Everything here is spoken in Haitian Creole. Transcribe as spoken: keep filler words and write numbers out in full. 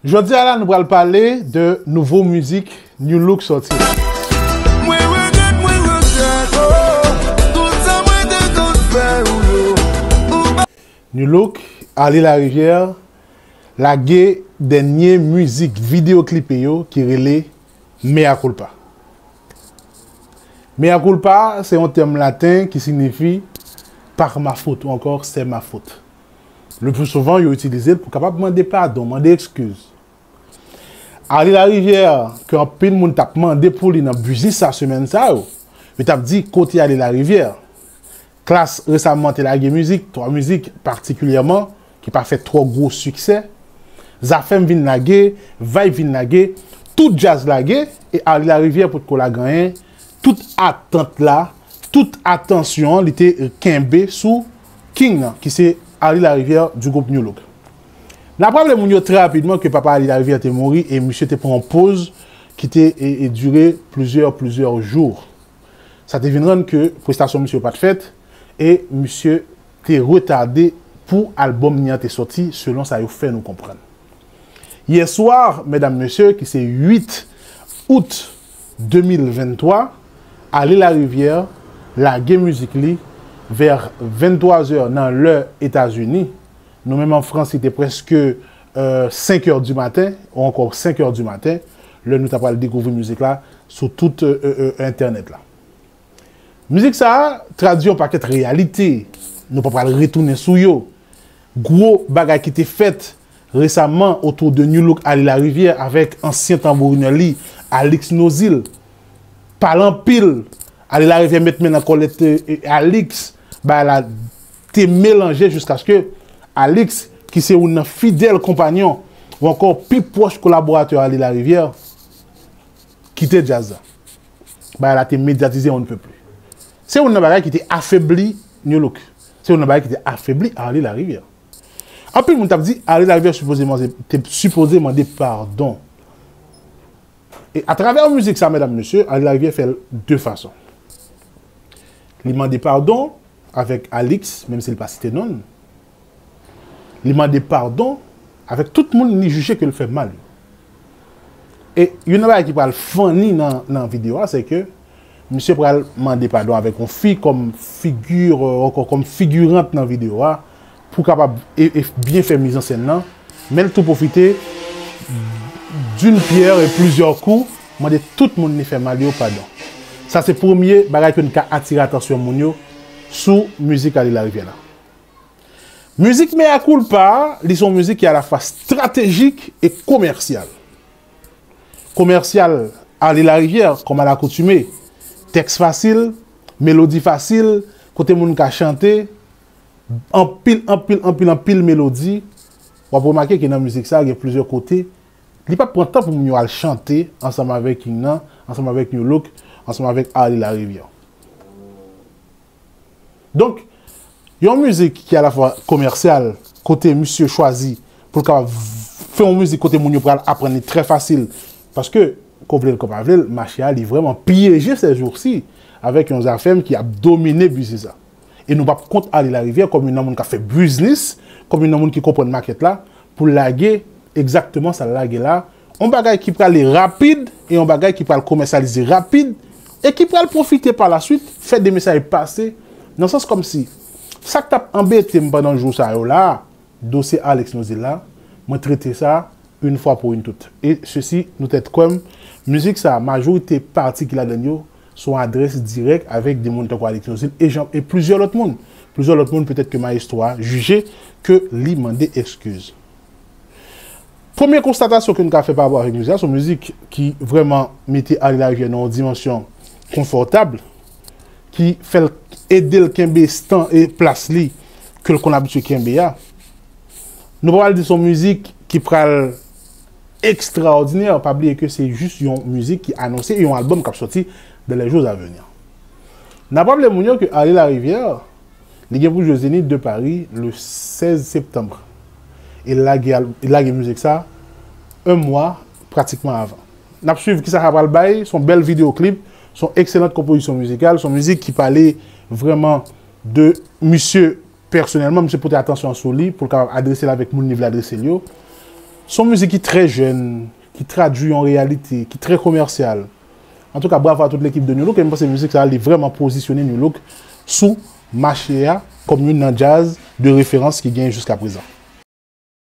Jodi a la, nou pral pale de nouvo mizik Nu Look sòti la. Mwen regrèt, mwen regrèt, oh, tout sa mwen te konn fè ou yo. Nu Look, Arly Larivière, lage dènye mizik videyo klipe yo ki rele Mea Culpa. Mea Culpa, se yon tèm laten ki signifi par ma faute ou ankò c'est ma faute. Le plus souvent, yo itilize l pou kapab mande padon, mande ekskiz. Arly Larivière, ke anpil moun t ap mande pou li nan biznis sa semèn sa yo, yo t ap di kote Arly Larivière. Klass resaman te lage mizik, twa mizik patikilyèman, ki pa fè twò gwo siksè. Zafèm vin lage, Vibe vin lage, tout djaz lage, e Arly Larivière potko lage anyen, tout atant la, tout atansyon an, li te kenbe sou King nan, ki se Arly Larivière du groupe Nu Look. N ap raple moun yo trè rapidman ke papa Arly Larivière te mouri e misye te pran yon poz ki te e, e dire plizyè, plizyè jou. Sa te vin rann ke prestasyon misye yo pa t fèt e misye te retade pou albòm ni an te sòti, selon sa yo fè nou konprann. Yè swa, medam, mesye, ki se uit out de mil venntwa, Arly Larivière lage mizik li vè venntwa zè nan lè Etazini. Nou menm an Frans, li te prèske, euh, senk è di maten, ou ankò senk è di maten, lè nou ta pral dekouvri mizik la sou tout, euh, euh, euh, entènèt la. Mizik sa a tradui yon pakèt reyalite. Nou pa pral retounen sou yo. Gwo bagay ki te fèt resaman otou de Nu Look Arly Larivière avèk ansyen tanbourinè li, Alix Nozil. Pale anpil. Arly Larivière met men nan kòlèt, e, Alix. Bagay la te melanje jiskaske Alix, ki se youn nan fidèl konpanyon ou ankò pi pwòch kolaboratè Arly Larivière, kite djaz la. Bagay la te medyatize on ne peut plus. Se youn nan bagay ki te afebli Nu Look. Se youn nan bagay ki te afebli Arly Larivière. Anpil moun t ap di Arly Larivière sipoze mande, te sipoze mande padon. E atravè mizik sa, medam, mesye, Arly Larivière fè l de fason. Li mande padon avèk Alix, menm si l pa site non l. Li mande padon avèk tout moun li jije ke l fè mal yo. E youn nan bagay ki pral funny nan, nan videyo a, se ke misye pral mande padon avèk yon fi kòm figi, euh, ankò kòm figirant nan videyo a, pou kapab e, e byen fè mizansèn nan. Men l tou pwofite d'une pierre et plusieurs coups, mande tout moun li fè mal yo padon. Sa se premye bagay ke n ka atire atansyon moun yo sou mizik Arly Larivière la. Mizik Mea Culpa, li se yon mizik ki alafwa estratejik e komèsyal. Komèsyal, Arly Larivière, kòm alakoutime, tèks fasil, melodi fasil, kote moun ka chante, anpil, anpil, anpil, anpil melodi. W ap remake ke nan mizik sa, gen plizyè kote, li p ap pran tan pou moun yo al chante ansanm avèk King nan, ansanm avèk Nu Look, ansanm avèk Arly Larivière. Donk, yon mizik ki alafwa komèsyal, kote misye chwazi pou l kapab fè yon mizik kote moun yo pral aprann li trè fasil. Paske, ko vle l, ko pa vle l, mache a li vrèman pyeje sèjousi avèk yon Zafèm ki ap domine biznis la. E nou p ap kont Arly Larivière kòm youn nan moun k ap fè biznis, kòm youn nan moun ki konprann makèt la, pou l lage egzakteman sa l lage la, yon bagay ki prale rapid e yon bagay ki pral komèsyalize rapid e ki pral pwofite pa la swit fè de mesaj pase nan sans kòmsi sa k t ap anbete m pandan jou sa yo la, dosye Alix Nozil la, mwen trete sa une fois pour une toute. E sesi, nou tèt kwè m, mizik sa, majorite pati ki ladann yo, se yon adrès dirèk avèk de moun tankou Alix Nozil e jan, e plizyè lòt moun. Plizyè lòt moun, petèt ke mayestwo a jije ke li mande ekskiz. Premye konstatasyon ke n ka fè pa rapò avèk mizik la, se yon mizik ki vrèman mete Arly Larivière nan yon dimansyon konfòtab, ki fè l, ede l kenbe stan e plas li ke l konn abitye kenbe a. Nou pa pral di se yon mizik ki pral ekstraòdinè, pa bliye ke se jis yon mizik ki anonse yon albòm k ap sòti dans les jours à venir. N ap raple moun yo ke Arly Larivière, li gen pou jwe Zénith de Paris le sèz septanm. E l lage al-, e l lage mizik sa, yon mwa pratikman avan. N ap swiv kisa sa pral bay, se yon bèl videyo klip, se yon ekselan konpozisyon mizikal, se yon mizik ki pale vrèman de misye pèsonèlman, misye pote atansyon an sou li pou l kapab adrese l avèk moun li vle adrese l yo. Se yon mizik ki trè jèn, ki tradui yon reyalite, ki trè komèsyal. Antouka, bravo a tout lekip de Nu Look, e m panse mizik sa a, li vrèman pozisyone Nu Look sou mache a kòm youn nan djaz de referans ki genyen jiska prezan.